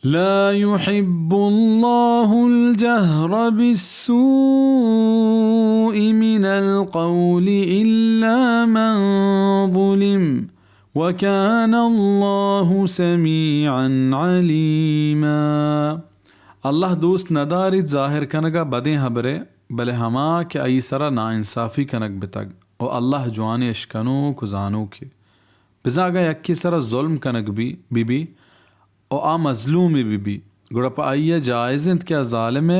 لا يحب الله الجهر بالسوء من القول إلا من ظلم وكان الله سميعا عليما۔ اللہ دوست نداریت ظاہر کنگا بدیں حبرے، بلے ہما کہ آئی سرا ناانصافی کنگ بتگ، و اللہ جوانیں اشکنوک و زانوکے۔ بزاں اگاں یکے سرا ظلم کنگ بی، بی بی، و آ مظلومے بہ بی، گڑا پہ آئی ء جائز انت کہ آ ظالم ء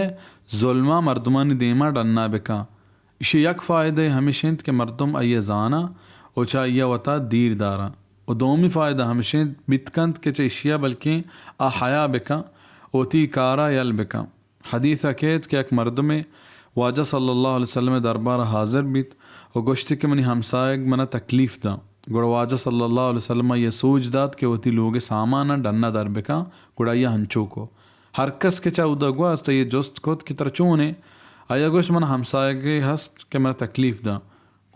ظلم ء مردمانی دیم ء ڈن ء بہ کن۔ ایشی ء یک فائدہ ہمیش انت کہ مردم آئی ء زان ء و چہ آئی ء وتا دیر دار انت۔ و دومی فائدہ ہمیش انت بیت کنت کہ چہ ایشی ء بلکیں آ حیا بہ کن و وتی کار ء یل بہ کن۔ حدیث ء کیت کہ یک مردمے واجہ صلی اللہ علیہ وسلم ء دربار ء حاضر بیت و گوشتی کہ منی ہمساہگ من ء تکلیف داں۔ گڑا واجہ صلی اللہ علیہ وسلم ء آئی ء سوج دات کہ وتی لوگ ء سامان ء ڈن ء در بکن، گڑا آئی ء ہنچو کو۔ ہر کس کہ چہ اودا گوست، آئی ء جست کت کہ ترا چون انت؟ آئی ء گوشت، من ہمساہگے ہست کہ من ء تکلیف داں۔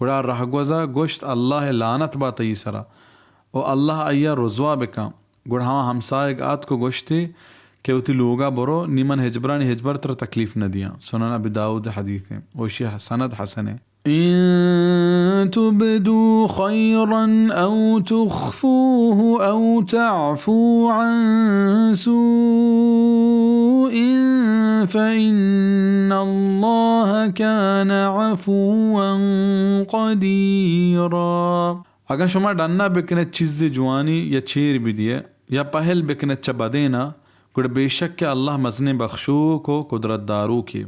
گڑا رہگوز ء گوشت، اللہ ء لعنت بات تئی سرا، و اللہ آئی ء رزوا بکن۔ گڑا ہما ہمساہگ آتک و گوشتی کہ وتی لوگا برو، نی من ہچبرانی ہچبر ترا تکلیف نہ دیاں۔ سنن ابی داؤد حدیث ہیں، و اشی سند حسن ہے۔ إن تبدوا خيرا أو تخفوه أو تعفوا عن سوء فإن الله كان عفوا قديرا۔ اگاں شما ڈن ء بکن ات چیزے جوانی یا چیر بدیئے یا پہل بکن ات چہ بدین ء، گڑا بے شک کہ اللہ مزنیں بخشوک و قدرت داروکے۔